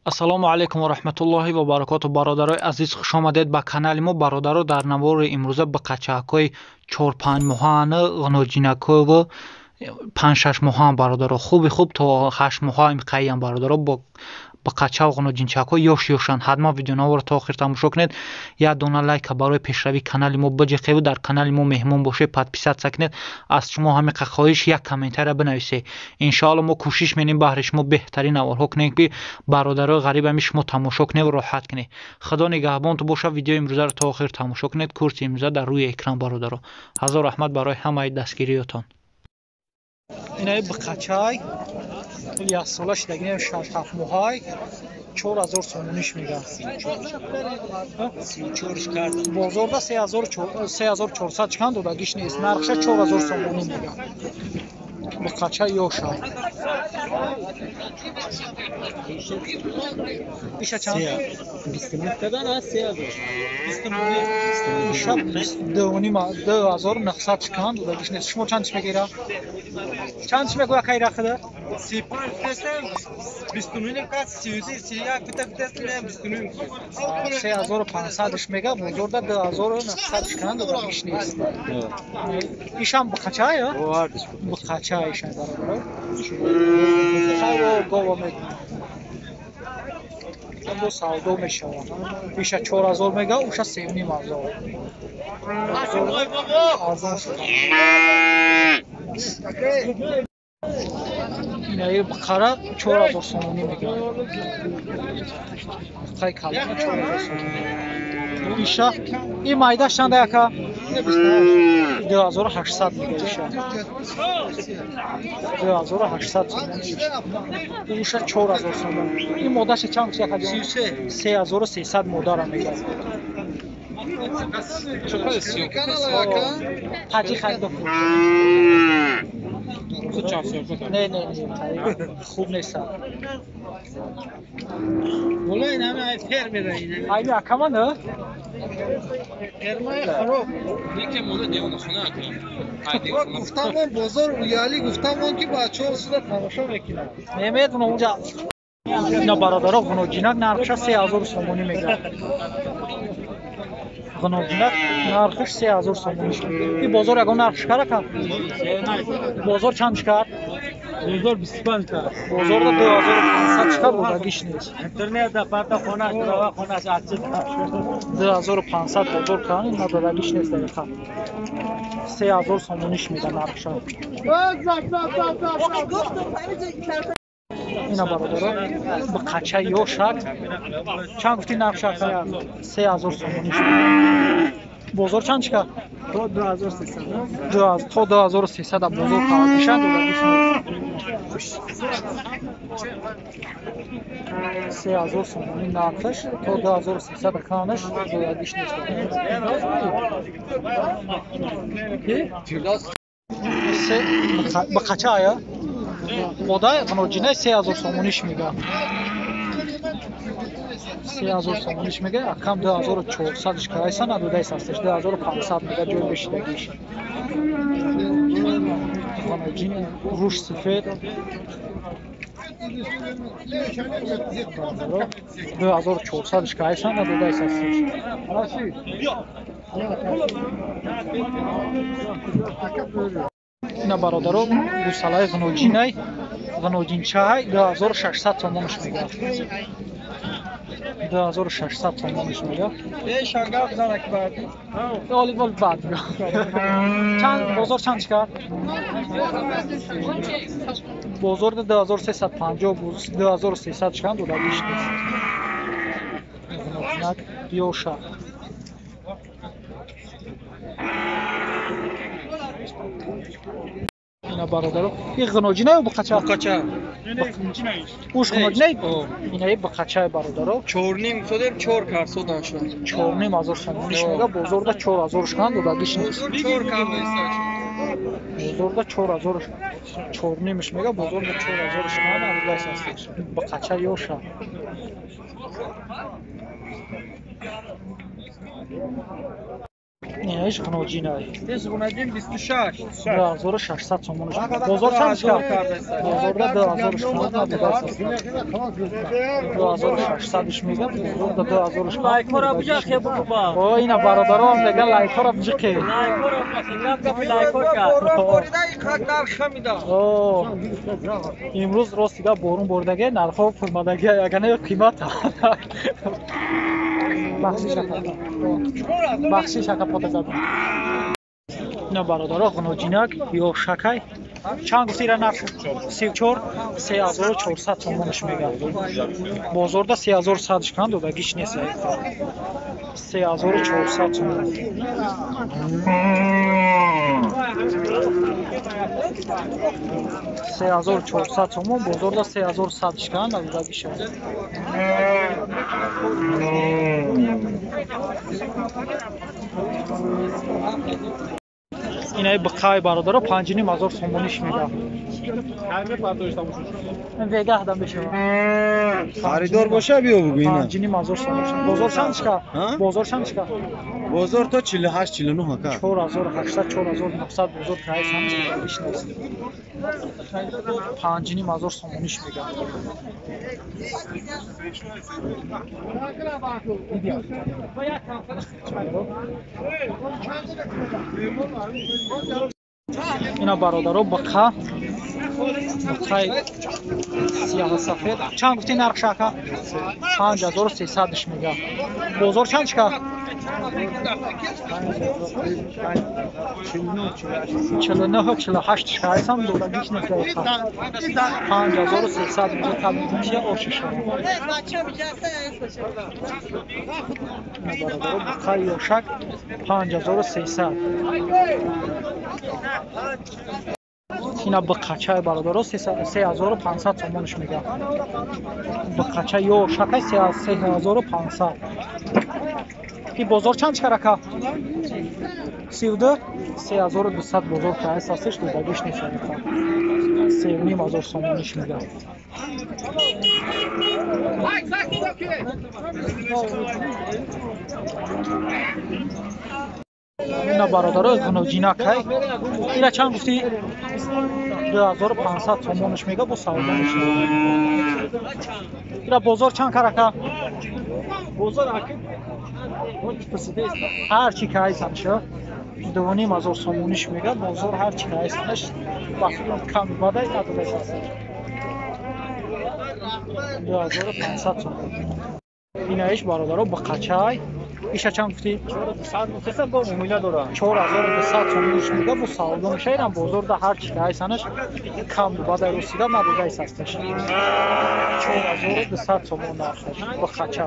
Ассалому алайкум ва раҳматуллоҳи ва баракоту. Бародарои азиз, хуш омадед ба канали мо. Бародаро, дар навори имрӯза ба қачаҳакҳои 4-5 моҳаана, ғиноҷинакҳово 5-6 моҳаан бародаро, хуби хуб то 8 моҳа имқайян бародаро, бо қачав ғиноҷинчакҳо ёш ёшанд. Ҳатман видеонаворо то охир тамошо кунед. Як дона лайка барои пешравии канали мо биҷиқеву дар канали мо меҳмон бошед, подписаться кунед. Аз шумо ҳамиқа хоҳиш, як комментария бинависед. Иншоалло мо кӯшиш менем баҳри шумо беҳтарин наворҳо кунем, ки бародарои ғарибами шумо тамошо кунед ва роҳат кунед. Худо нигаҳбонту бошад. Видеои имрӯзаро то охир тамошо кунед. Курси имрӯза дар рӯи экран бародаро. Ҳазор раҳмат барои ҳамаи дастгириётон. Инаи биқачай яксола шидагинем, 6-7 моҳай, 4000 сомониш мегӯяд. Бозорда 3400 чанд додагиш нест, нархша 4000 сомонӣ мегӯяд. Биқача ёша. Иша чанд? Иша 2900 чанд додагиш нест. Шумо чанд чӣ мегира? Чанд чӣ мегӯя кайра худа? 3500 мега, бозорда 2900 чанд додагиш нест. Ишам биқачая? Биқача ишам бародаро. Хайро гова мегӯям. Бо савдо мешавад. Иша 4000 мега, уша 3500. Арзон шуда. Инаи биқара 4000 сомонӣ мегӯяд. Биқаи калона 4000 сомонӣ. Иша ин майдаш чанда яка? 2800 мегӯяд иша. 2800 сомонӣ. Уша 4000 сомонӣ. Ин модаша чанд яка? 3300 модара мегӯяд. Таҷи харидо. Не, не, не, хуб нест. Айби акама не? Гуфтамон бозор уяли, гуфтамон ки бачаҳо суда тамошо мекунанд. Не медонам унҷа. Ина бародаро, ғиноҷинак нархша 3000 сомонӣ мегӯяд. Ғиноҷинак нархш 3000 сомонӣ. Ин бозор ягон нарх шикара кард? Бозор чанд шикар? Бозор 25 кард. Бозорда 2500 шикар додагиш нест. Интернетда парта хонаш, права хонаш ачид. 2500 бозор кардани надодагиш нест дақиқа. 3000 сомониш меда нархша. Ина бародаро, биқача ёшак чанд гуфти нархша? 3000 сомониш. Бозор чанд шикар? То 2300. То 2300 бозор кардиша додагиш нест. 3000 сомонӣ нархаш, то 2300 канаш додагиш нест. Биқача ая? Мода ғиноҷинаи 3000 сомониш мегӯяд. 3000 сомониш мегӯяд, акам 2400 шикарайса надодайс ҳасташ, 2500 мегӯяд ҷои бешидагиш. Ғиноҷин рӯш сифед 2400 шикарайса надодайс ҳасташ. Ина бародаро, гусалаи ғиноҷинай, ғиноҷинчаҳай 2600 сомониш мегӯяд. 2600 сомониш мегӯяд. Оли бол бад. Чанд бозор чанд шикар? Бозорда 2350, 2300 шикар додагиш нест. Ғиноҷинак ёша. Ина бародаро, ин ғиноҷина ё биқача? Биқача. Уш ғиноҷина? Инаи биқачаи бародаро. 4.5 содем, 4 кар содан шуд. 4.5 сомониш мега, бозорда 4000 шикан додагиш нест. 4 кар нест. Бозорда 4000 4.5 мега, бозорда 4000 шикан надодайс ҳасташ. Биқача ёша. Иш ғуноҷинай. Иш ғуноҷин 26. 2600 сомон. Бозор чанд шуд? Бозорда 2600 набудааст. 2600 мега, бозорда 2600. Лайкора биҷақе буба. О, ина бародарон мега лайкора биҷақе. Лайкора гап гап лайкора. Борон борида иқад нарх хамида. О, имрӯз ростига борон боридаге, нархҳо пурмадаги, ягона қимат. Бахшиш ака. Бахшиш ака пота задам. Ина бародаро ғуноҷинак ё шакай. Чанд гуфти ира нарх? 34 3400 сомонаш мега. Бозорда 3100 кан додагиш нест. 3400 сомон. 3400 сомон, бозорда 3100 кан додагиш. Инаи бқай бародаро 5500 сомониш мега. Вегаҳда мешава. Харидор боша биё бугӯ ина. 5500 сомониш. Бозор чанд шка? Бозор чанд шка? Бозор то 48 49 ака. 4800 4900 бозор кай самиш нест. 5500 сомониш мега. Ина бародаро бқа бқай сиёҳ сафед. Чанд гуфти нарх шака? 5300 мега. Бозор чанд шка? 49 48 шкайсам додагиш нест. 5300 мега табития ошиша. Бародаро бқай ёшак 5300. Ина бқачай бародаро 3500 сомониш мега. Бқача ё шакай 3500. И бозор чанд чарака? 32 3200 бозор кайс астеш додагиш нест. 3500 сомониш мега. Ина бародаро ғуноҷинакай. Ира чанд гуфти? 2500 сомониш мега бо савдо мешавад. Ира бозор чанд карака? Бозор аки ҳар чи кайсанша 2500 сомониш мега. Бозор ҳар чи кайсанаш бахилон кам бадай надодааст. 2500 сомон. Инаиш бародаро бақачай. Иша чанд гуфти? 4200 бо муомила дора. 4200 сомониш мега бо савдо мешавад. Инам бозорда ҳар чи кайсанаш кам бадай русида надодааст асташ. 4200 сомон нархаш бақача.